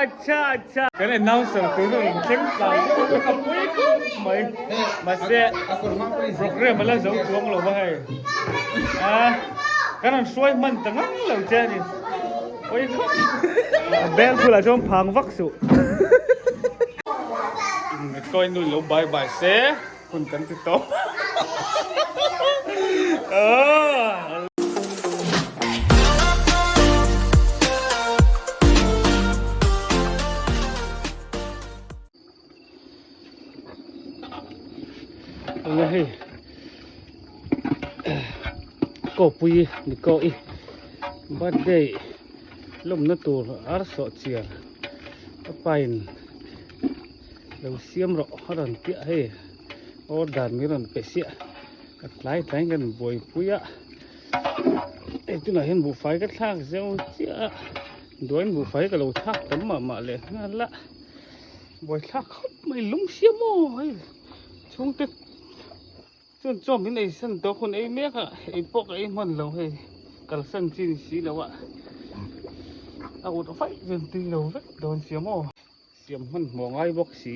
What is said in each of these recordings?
Acha acha. Kan announcer tur chu rawn thleng tlai deuh vek a pui khawp mai. Mahse program a la zo chuang lo va hei. A kan rawn hruai hman ta ngang lo che a ni. Pui khawp. A beng bulah chuan phang vak suh. Kawi nu lo bye bye se hun kan ti tawp. Enge hei kawpui ni kawi birthday lawmna tur ar sawh chiar a pain lo siam rawh a rawn piah hei order min rawn pe siah ka tlai tlaiin kan buaipui a hei tunah hian buhfai ka thlak zeuh chiah a duain buhfai ka lo thlak tam mah mah leh nghal a buaithlak khawp mai lung sia maw hei chhungte chuan chaw min ei san tawh hun ei mek a ei pawh ka ei hman lo hei kalsan chi ni si lo a a ut vaih chuan tui lo vek dawn sia maw. Siam hmanhmawh ngai bawk si.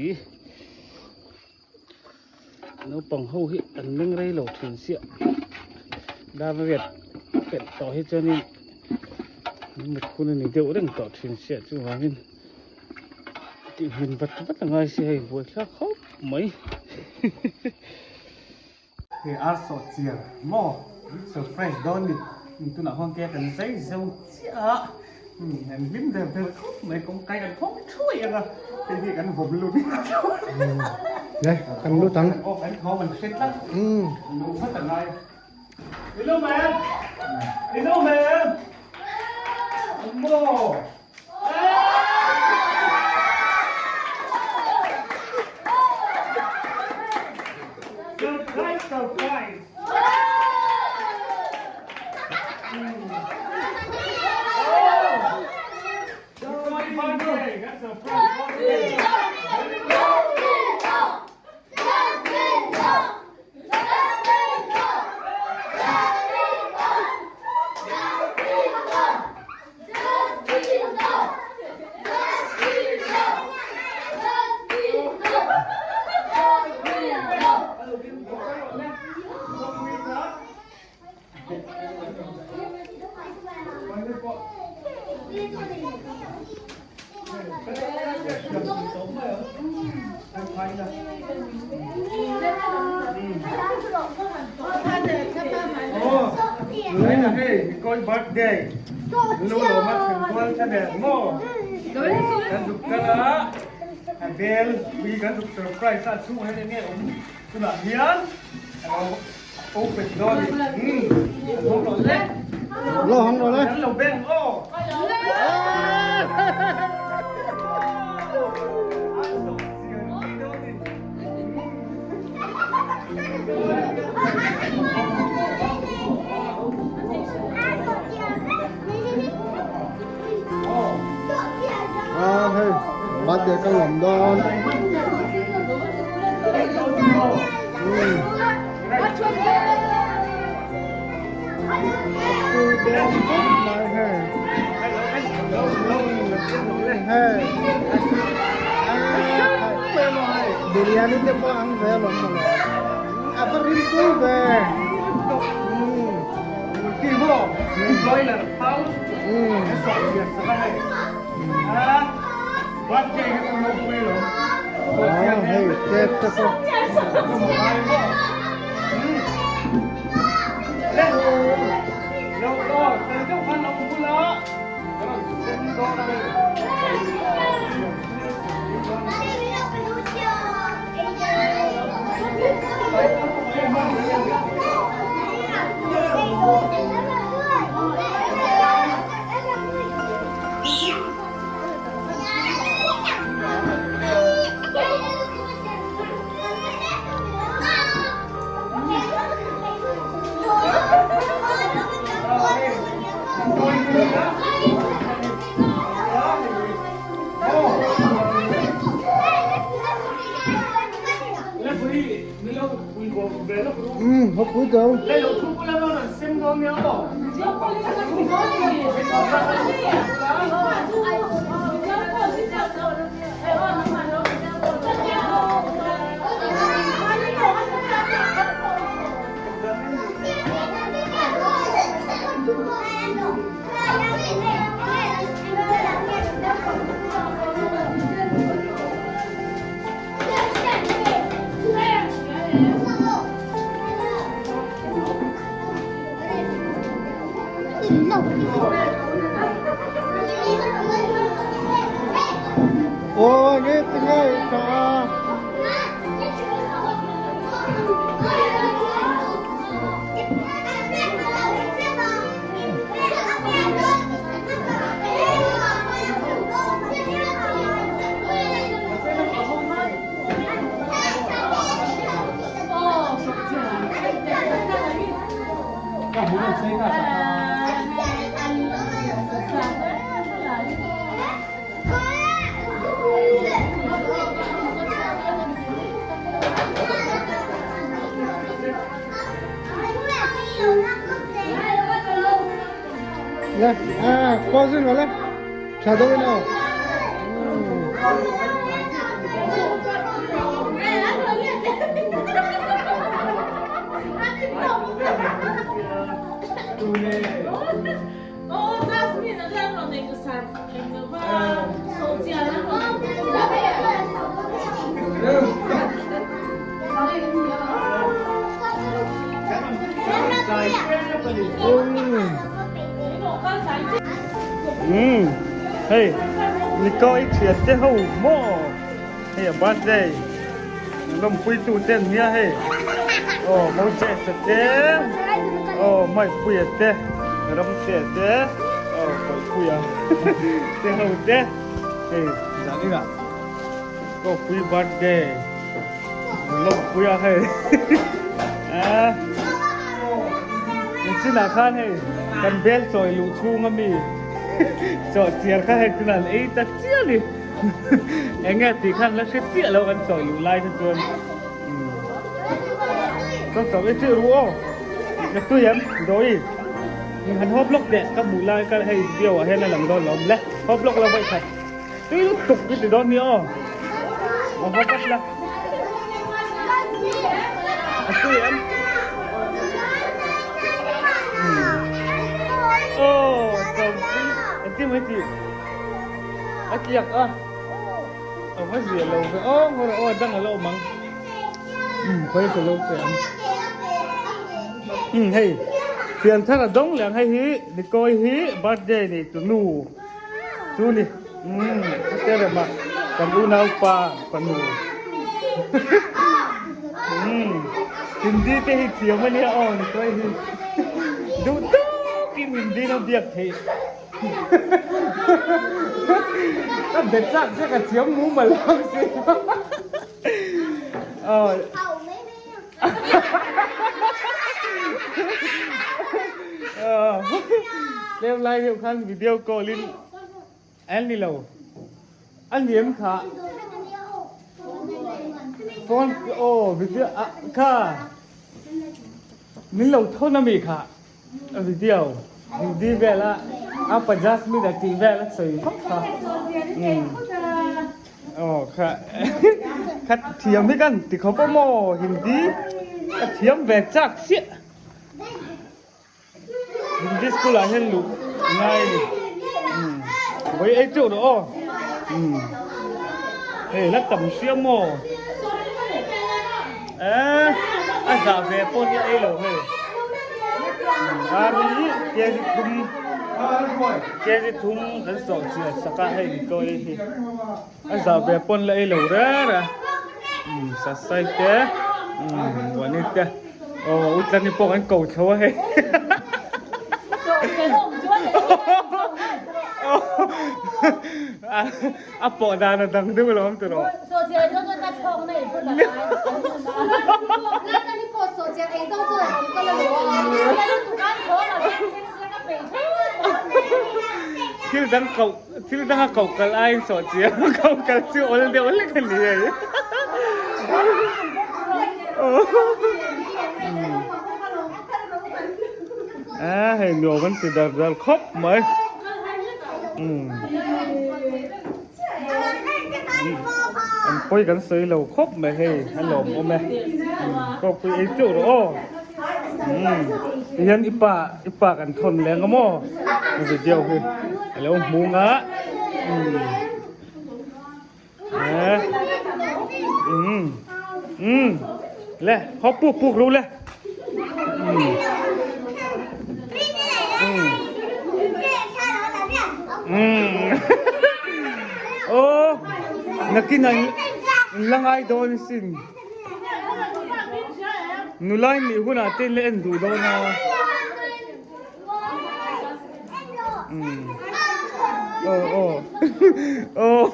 Naupang ho hi an meng rei lo thin siah. Dar riat pelh tawh hi chuanin an mut hun a ni deuh reng tawh thin siah chuvangin tihhmin vat vat a ngai si hei buaithlak khawp mai. Hei ar sawh chiar maw surprise dawn ni tunah khuan ke kan zai zo chiah a an hlim ber ber khawp mai kawngkai kan khawng thuai ang a hei hi kan vawm lut Ne kan lut ang aw kan thawm an hre tlat luh vat a ngai hello ma'am hello ma'am maw Surprise, surprise! Birthday lu lo ma thlen kual tha der maw kan zuk kal a a bel pui kan zuk surprise a chhungah hian enge awm tunah hian a lo open dawn a ni an hawng rawh le lo hawng rawh le an lo beng aw À, hei, birthday kan lawm dawn. Tui dawn khawp mai hei. Hei. Biryani te pawh ang ve alawm mawle. A va rim pui ve. Hei cake te pawh. Um, hop pui tawh. Le, ah, pause in le. Tha deuh in aw. Um hei Nico i thian te ho maw hei a birthday lawmpui tu te an nia hei aw Moses a te aw Mawipuia te Ramtea te aw Bawihpuia te ho te hei zan inah Kawpui birthday lawmpui a hei ah chinah khan hei kan bel chawi luh chhung ami chaw chiar kha hei tunah an ei ta chiah a ni eng nge tih khan la hre chiah lo kan chawi luh lai te chuan ka chaw i chih ru aw ka tui em dawi han haw block teh ka hmuh lai ka hei video ah hian a lang dawn lo awm le haw block lo vaih khat. Tui lutuk i ti dawn nia aw. A va vat la. A tui em? Aw, chawpui. A ti mai ti. A tliak a. A va zia lo ve. Aw, ngawr aw dang a lo awm ang. Um, khawi ka lo pe ang. Um, hei. Fian thar a dawng leh ang hei hi Nikoi hi birthday nei tu nu. Chu ni umm te rem a kan unaupa fanu umm Hindi te hi thiam a nia aw ni chuai hi duh tawkin Hindi lo biak theih ka bet chak che ka thiam mumal ang si aw. Lem lai deuh khan video call in an ni lo a niam kha phone aw video a kha min lo thawn ami kha a video hindi vel a a pa Jasmine a tih vel a sawi vak kha aw kha kha thiam hi kan ti khawp a maw hindi ka thiam ve chak chiah hindi school ah hian luh ngai a ni vawi ei teuh rawh aw hei la tam sia maw eh a zah ve pawh hi ei lo hei ari kg thum kg thum kan sawh chiah sak a hei ni hi a zah ve pawn la ei lo reng a umm sasai te umm buani te aw utlani pawh kan ko tho a hei a pawh dan a dang deuh alawm tiraw thil dang koh Thil danga koh kal aiin sawh chiang koh kal chu awl deuh hlek a ni hei. A hei nuam an ti dar dar khawp mai. An pawi kan sawi lo khawp mai hei a lawmawm e. Kawkpui ei teuh rawh aw. Tihian i pa i pa kan thawn leng a maw video hi a lo hmu nga eh um um le hawp puk puk ru le um um um oh nakin an la ngai dawn sin Nulai nih hunah te la en duh dawn a. Umm. Aw aw. Aw.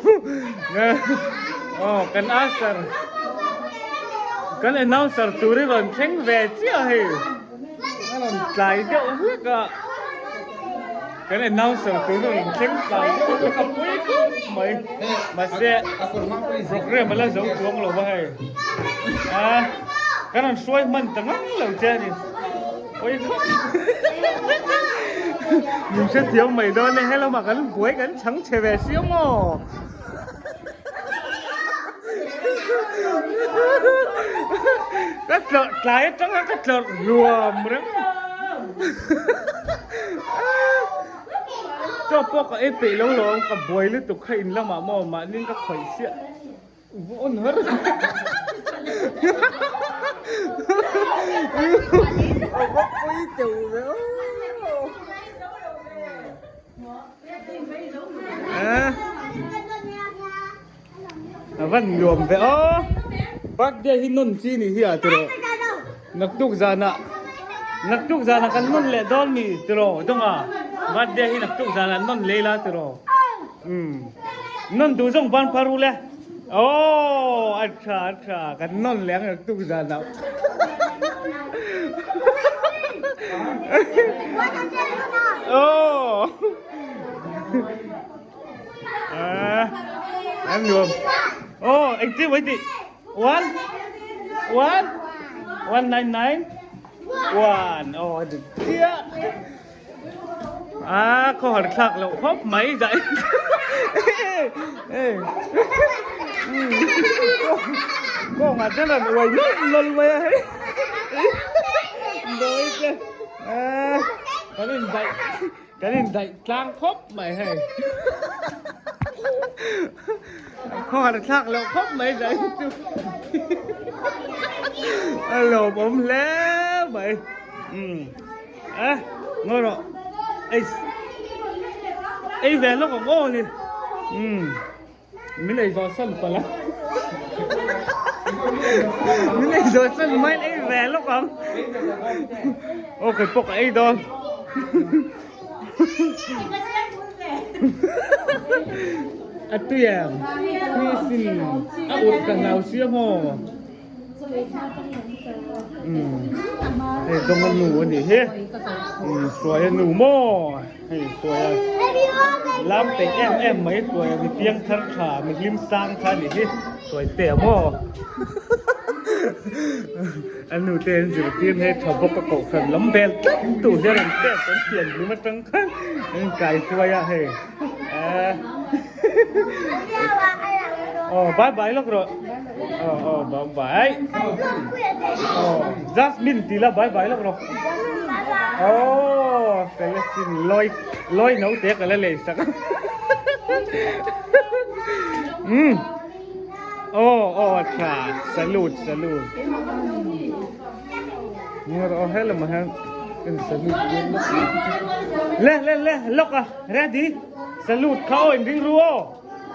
Aw kan usher. Kan announcer tur hi rawn thleng ve chiah hei. A rawn tlai deuh hlek a. Kan announcer tur hi rawn thleng tlai deuh hlek a pawi khawp mai. Mahse program a la zo chuang lo va hei. A kan rawn hruai hman ta ngang lo che a ni. Pawi khawp. Min hrethiam mai dawn e, helamah kan buai kan chhang chhe ve sia maw? Ka tlawrh tlai atanga ka tlawrh hluam reng. Chaw pawh ka ei peih lo lo ang ka buai lutuk kha in lamah maw mahni ka khawih chiah. On har. A va pui teuh ve aw. A van nuam ve aw. Birthday hi nawn chi ni hi a tiraw. Naktuk zanah naktuk zanah kan nawn leh dawn mi tiraw dawnga. Birthday hi naktuk zanah nawn lei la tiraw. Umm nawn duh zawng ban phar u le. Aw a tha a tha kan nawn leh ang naktuk zanah. Aw. An nuam. Aw engtin mai tih. One one 199 one. Aw dik chiah. A khawhar thlak loh khawp mai zai. Kawngah te rawn uai nawlh nawlh mai a hei. Dawi te. Kan indaih kan indaih tlang khawp mai hei. Khawhar thlak loh khawp mai zai chu. A lawmawm hle mai. A ngawi rawh ei ei ve lawk ang aw ni umm min ei zawh san palh a min ei zawh san mai ei ve lawk ang aw kei pawh ka ei dawn a tui em tui sin a ulh ka hlau sia maw. Hei dawng a nu a nih hi hruai a nu maw hei hruai a lam peih em em mai hruai a mi piang thar tha mi hlim sang kha a nih hi hruai te a maw a nu te an zirtir hei tha bawk a kohhran lam vel tlat tur hian an pek an thian hlim atang khan an kai hruai a hei eh. Aw bye bye lawk rawh. Aw aw bye bye. Aw Jasmine ti la bye bye lawk rawh. Aw fel asin lawi lawi no te ka la lei sak. Um. Aw aw tha salute salute. Ngur aw helama hian in salute le le le lawk a ready. Salute kha aw in ring ru aw.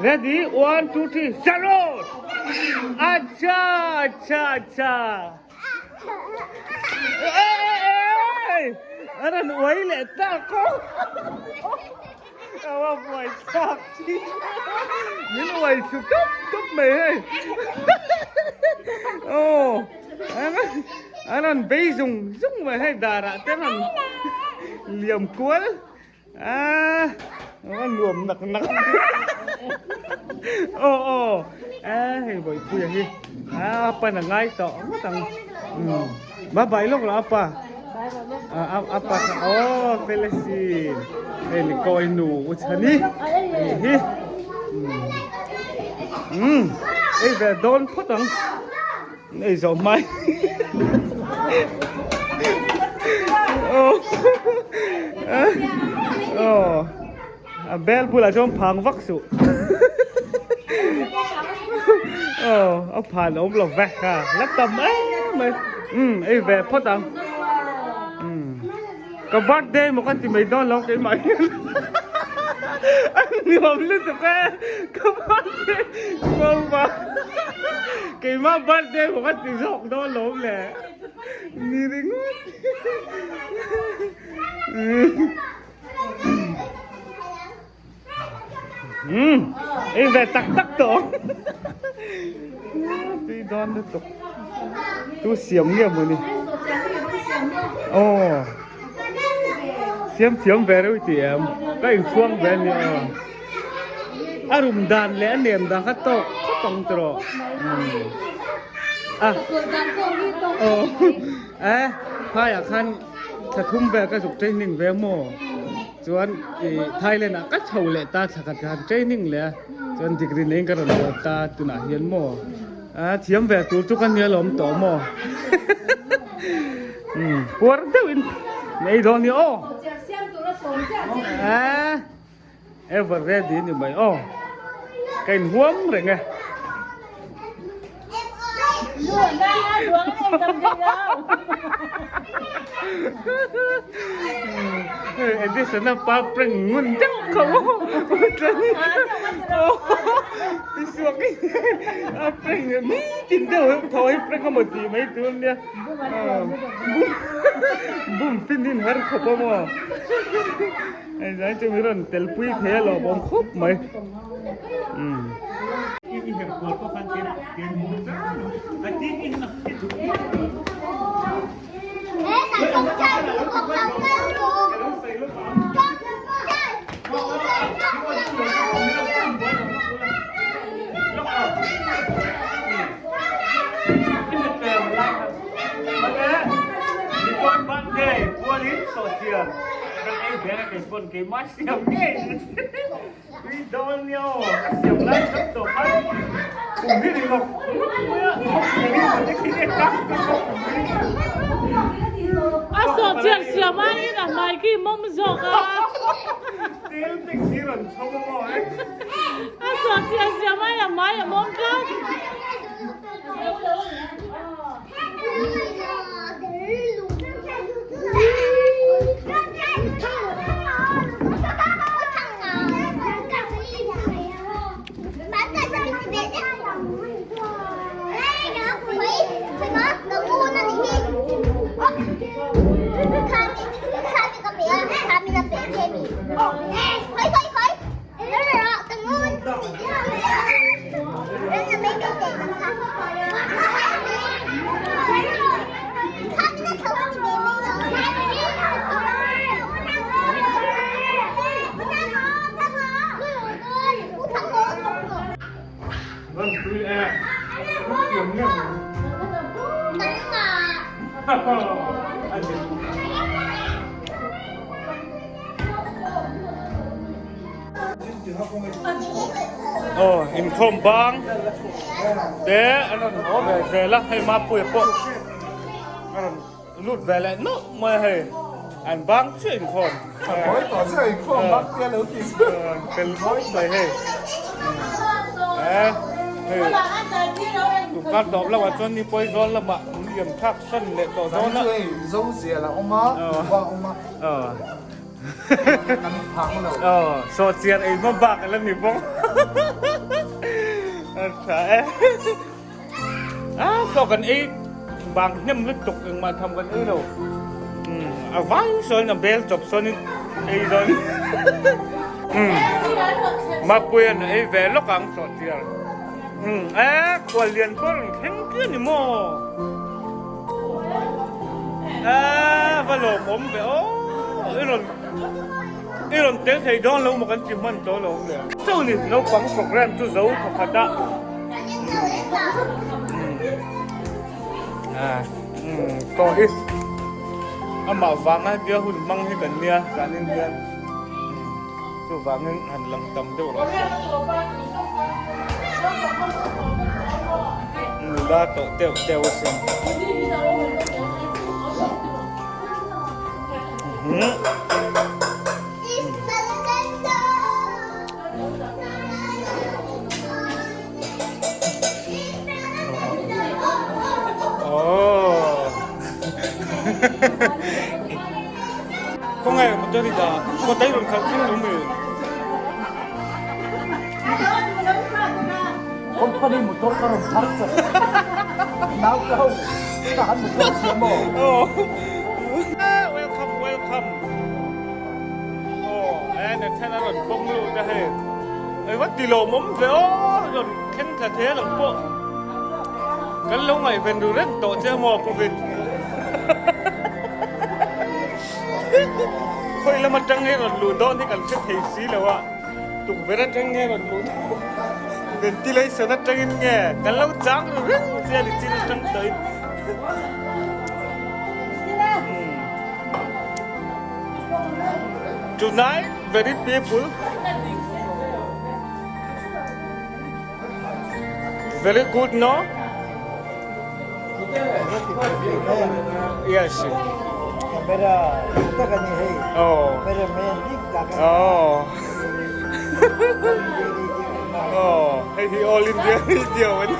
Ready 1 2 3 salute. Acha acha acha. A rawn uai leh tak aw. A va buai thlak chi. Min uai thlu tup tup mai hei. Aw. A rawn bei zung zung mai hei darah te rawn liam kual. A a nuam nak nak aw aw a hei Bawihpuia hi a pan a ngai tawh ngawt ang umm bye bye lawk lo apa a a pa kha aw Felasi hei ni kawi nu u chhani a nih hi umm umm ei ve dawn phawt ang. Ei zawh mai. Aw. A bel bulah chuan phang vak suh. Aw, a phan awm lo ve kha. La tam em mai. Um, ei ve phawt ang. Um. Ka birthday maw ka ti mai dawn lo keimah hian. A nuam lutuk e. Ka birthday maw keimah birthday maw ka ti zawk dawn lo le. Ni ringawt. Umm ei ve tak tak tawh tui dawn lutuk tu siam nge maw ni aw siam thiam ve reuh tih em ka inchhuang ve a ni aw a rum dan leh a nem dan kha tawk khawp ang tawh a aw eh phaiah khan thla thum vel ka zuk training ve maw. Chuan i Thailand ah ka chho leh ta thla khat ka han training leh a, chuan degree neiin ka rawn haw ta tunah hian maw a thiam ve tur chu ka nia lawm tawh maw umm puar deuhin nei dawn nia aw a ever ready ni mai aw ka inhuam reng e. Edison a pa prank ngun deuh kha maw Tisuak hi a prank nitin deuh tho hi prank a maw tih mai tur nia bum fin in har khawp a maw hei zai chu mi rawn tel pui thei a lawmawm khawp mai. Tui dawn nia aw, ka siam lai tak tawh khan kum hi ri lawk lawk mai a, thawk thei hi ka khi nge kang chu thawk kum hi. A sawh chian siam aiin a hmai khi mawm zawk a. Tel te khi rawn chho a maw e. A sawh chian siam aiin a hmai a mawm tlat. Aw inkhawm bang te an rawn haw ve zel a hei Mapuia pawh a rawn lut ve leh nawlh mai a hei an bang chiah inkhawm fel khawp mai hei hei tukar tawp lamah chuan ni pawi zawl lamah an liam thlak san leh tawh dawn a. Aw saw chiar ei hma bak ala ni bawk a tha e a saw kan ei bang hnem lutuk engmah tham kan ei lo a vai sawn a bel chawp sawn in ei dawn Mapuian a ei ve lawk ang saw chiar e khual lian pawh rawn thleng chiah ni maw. A va lawmawm ve aw i rawn i rawn tel thei dawn lo maw kan ti hman tawh lo le. Chu ni naupang program chu zo pakhat a tawh hi amah vanga hetia hun hmang hi kan nia zanin hian chuvangin han lang tam deuh rawh se. Nula tawh teuh teuh asin. Oh. Khawngaih motor i dah kawt a i rawn khalh thleng lo mi? Company motor ka rawn thar chawp nau te ho ka han motor sia maw? Welcome welcome aw e Nathan a rawn kawng lut a hei ei va ti lawmawm ve aw rawn thleng thla thei a lang pawh kan lo ngaihven ru reng tawh che maw Pu Vin Khawi lam atang nge rawn luh dawn hi kan hre thei si lo a, tukverh atang nge rawn luh dawn, ventilation atangin nge kan lo chang ru reng che a ni chin atang tawhin. Tonight very people Very good no Yes Camera tak ani hei. Oh. Camera man dik tak ani. Oh. Oh, hei hi All India Radio ani.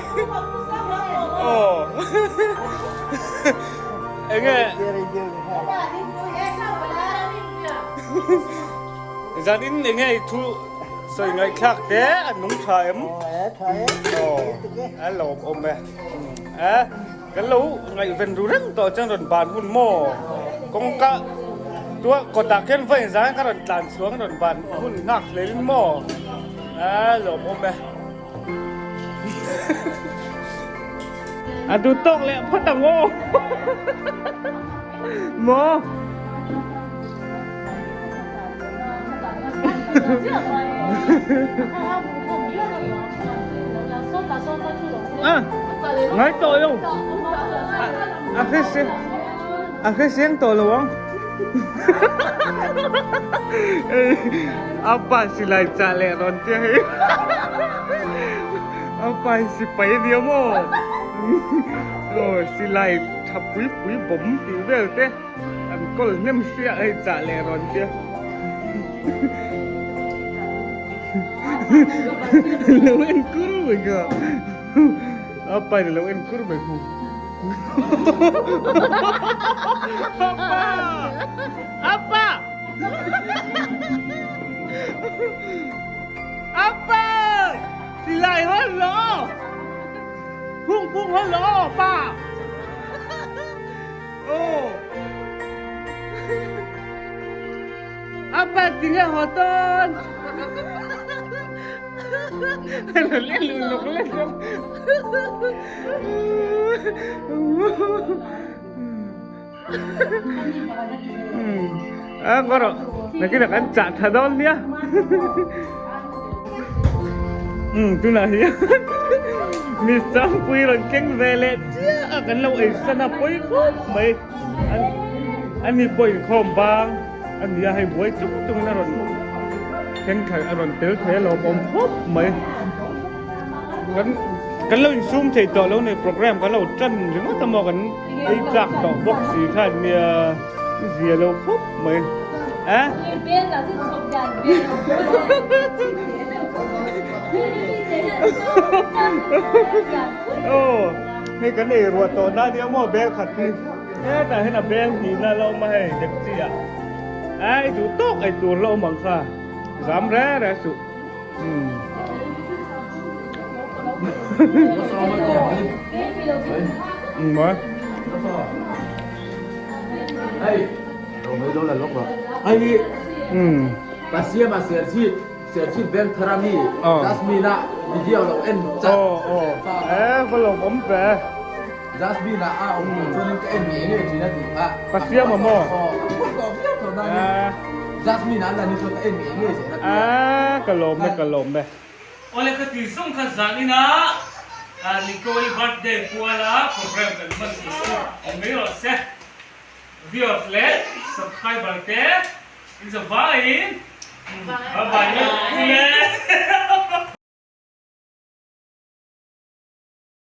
Oh. Enge Zan in enge i thu sawi ngaihthlak te a nung tha em? Aw, a lawm awm e. A, kan lo ngaihven ru reng tawh chuan rawn ban hun maw? Kawngka tua kawtah khian vawi zan ka rawn tlan chhuang rawn ban hun nghak hlel in maw? A lawm awm e. A duh tawk leh phawt ang aw. Maw? Ngai tawh lo. A hre seng a hre seng tawh lo ang. A pa silai chah leh rawn tia hei. A pa hi sipai a nia maw? Aw silai tha pui pui bawm tih vel te an kawl hnem hriah hei chah leh rawn tia. Lo en kur mai kha. A pa in lo en kur mai khu. Apa! Apa! Apa! Silai hơn lo! Phung phung hơn lo, pa! Oh! Apa tinge haw tawn? A ngaw rawh nakinah kan chah tha dawn nia umm tunah hian mi changpui rawn keng ve leh chiah a kan lo ei san a pawi khawp mai ani pawh inkhawm bang a ni a hei buai chung chungin a rawn thleng thei a rawn tel thei a lawmawm khawp mai kan kan lo insum thei tawh lo nei program kan lo tan ringawt a maw kan ei chak tawh bawk si khan nia zia lo khawp mai a aw hei kan ei ruah tawh na nia maw bel khat hi hetah hian a bel hnihna la awm a hei dek chi ah a i duh tawk ei tur la awm ang kha zam re re suh. Pasiam maw? A ka lawm e ka lawm e. Awle ka tih zawng kha zan ina Nicole birthday puala program kan hman tur chu awm mai rawh se. Viewers leh subscriber te in zavaiin bye bye.